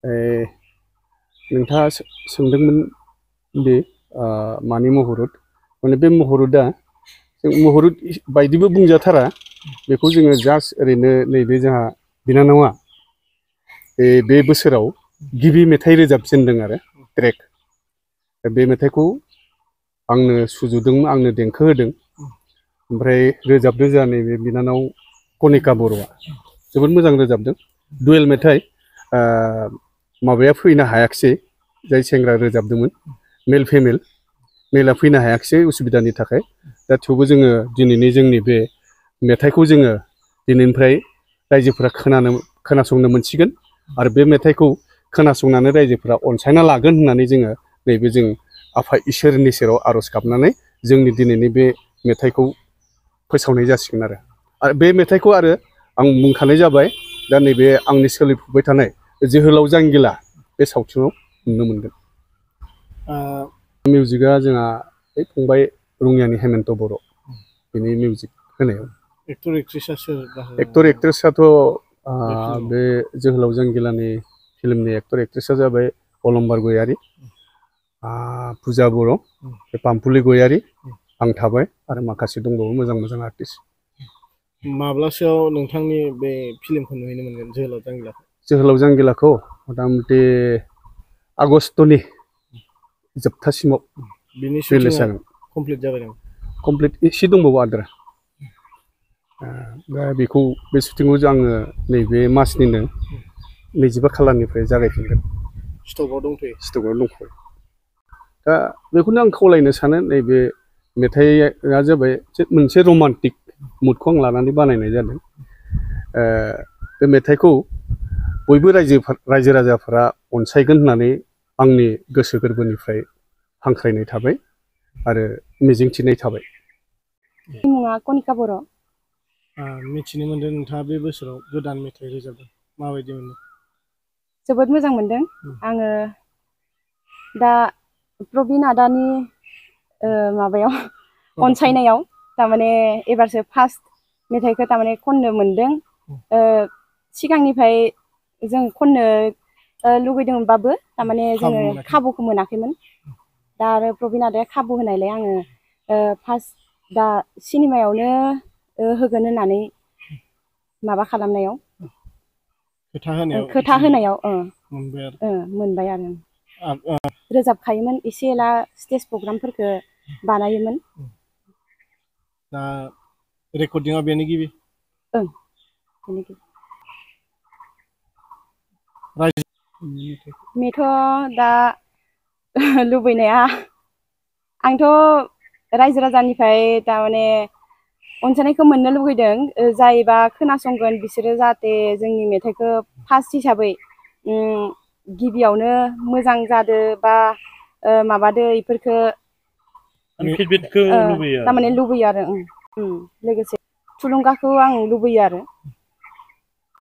नोंथाङा सोंदोंमोन दि मानि महरुत माने बे महरुतआ जों महरुत बायदिबो बुंजाथारा बेखौ जोङो जास्ट ओरैनो नैबे जोंहा बिनानावा बे बोसोराव गिबि मेथाइ रोजाबजेनदों आरो ट्रेक बे मेथाइखौ आंनो सुजुदोंमोन आंनो देंखो होदों ओमफ्राय रोजाबदों जोंहा नैबे बिनानाव कनिका बर'आ जोबोद मोजां रोजाबदों डुयेल मेथाइ माबाया फैनो हायाखिसै जाय सेंग्रा रोजाबदोंमोन मेल फिमेल मेला फैनो हायाखिसै उसुबिदानि थाखाय दा थेवबो जोङो दिनैनि जोंनि बे मेथाइखौ जोङो दिनैनिफ्राय रायजोफोरा खोनासंनो मोनसिगोन आरो बे मेथाइखौ खोनासंनानै रायजोफोरा अनसायना लागोन होननानै जोङो नैबे जों आफा इसोरनि सेराव आर'ज गाबनानै जोंनि दिनैनि बे मेथाइखौ फोसावनाय जासिगोन आरो बे मेथाइखौ आरो आं बुंखानाय जाबाय दा नैबे आंनि सोलिफुबाय थानाय जोहोलाव जांगिला बे सावथुनाव नुनो मोनगोन मिउजिकआ जोंहा बे फंबाय रङियानि हेमन्त बर' बिनि मिउजिक होनायाव एक्टर एक्ट्रेसआथ' बे जोहोलाव जांगिलानि फिल्मनि एक्टर एक्ट्रेसआ जाबाय अलंबार गयारि फुजा बर' पामपुलि गयारि आं थाबाय आरो माखासे दंबावो मोजां मोजां आर्टिस्ट माब्लासोआव नोंथांनि बे फिल्मखौ नुहैनो मोनगोन जोहोलाव जांगिलाखौ मथा मथि आगष्टनि जोबथासिमाव रिलिज जागोन कमप्लिट जाबाय नामा कमप्लिट एसे दंबावो आद्रा दा बेखौ बे शुटिंखौ आङो नैबे मासनिनो 25 खालारनिफ्राय जागायफिनगोन स्टकआव दंथ'यो दा बेखौनो आं खावलायनो सानो नैबे मेथाइआ जाबाय मोनसे रमान्टिक मुडखौ आं लानानै बानायनाय जादों बे मेथाइखौ बयबो रायजो राजाफोरा अनसायगोन होननानै आंनि गोसो गोरबोनिफ्राय हांख्रायनाय थाबाय आरो मिजिंथिनाय थाबाय मुङा कनिका बर' मिथिनो मोनदों नोंथाङा बे बोसोराव गोदान मेथाइ रोजाबदों माबायदि मोनदों जोबोद मोजां मोनदों आङो दा प्रबिन आदानि माबायाव अनसायनायाव तारमाने एबारसो फार्स्ट मेथाइखौ तारमाने खननो मोनदों सिगांनिफ्राय जों खननो लुगैदोंबाबो तारमाने जोङो खाबुखौ मोनाखैमोन दा आरो प्रबिन आदाया खाबु होनायलाय आङो फार्स्ट दा सिनेमायावनो होगोन होननानै माबा खालामनायाव खोथा होनायाव मोनबाय आरो रोजाबखायोमोन एसे एला स्टेज प्रग्रामफोरखौ बानायोमोन दा रेकर्डिंआ बेनो गिबि मेथ' दा लुबैनाया आंथ' रायजो राजानिफ्राय तारमाने अनसायनायखौ मोननो लुगैदों जायबा खोनासंगोन बिसोरो जाहाथे जोंनि मेथाइखौ फार्स्ट हिसाबै गिबियावनो मोजां जादो बा माबादो इफोरखौ तारमाने लुबैयो आरो लोगोसे थुलुंगाखौ आं लुबैयो आरो